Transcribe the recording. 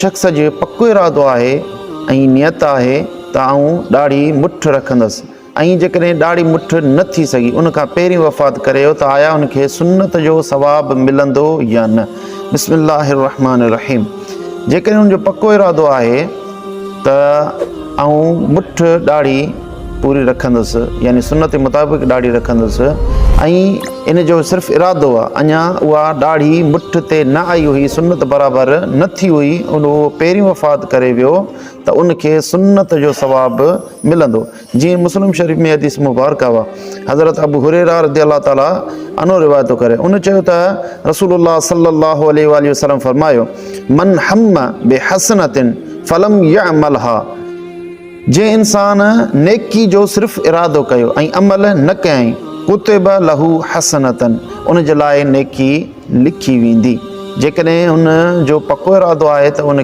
شخص جو پڪو ارادو آهي ۽ نيت آهي ته آئون ڏاڙهي مٺ رکندس ۽ جيڪڏهن ڏاڙهي مٺ نه ٿي سگهي ان کان پهرين وفات ڪري ويو ته آيا ان کي سنت جو ثواب ملندو يا نه؟ بسم الله الرحمٰن الرحيم جيڪڏهن ان جو پڪو ارادو آهي ته آئون مٺ ڏاڙهي پوري رکندس يعني سنت مطابق ڏاڙهي رکندس ۽ ان جو صرف ارادو آ اڃا اها ڏاڙهي مٺ تي نه آئي هئي سنت برابر نه ٿي هئي ان اهو پهرين وفات ڪري ويو ته ان کي سنت جو ثواب ملندو جيئن مسلم شريف ۾ حديث مبارڪه آ حضرت ابو هريره رضي الله تعالٰي عنه روايت ٿو ڪري ان چيو ته رسول الله صلي الله عليه واٰله وسلم فرمايو من هم بحسنة فلم يعملها جنهن انسان نيڪي جو صرف ارادو ڪيو ۽ عمل نه ڪيائين، ڪتب له حسنة، ان جي لاء نيڪي لکي ويندي. جيڪڏهن هن جو پڪو ارادو آهي ته ان کي.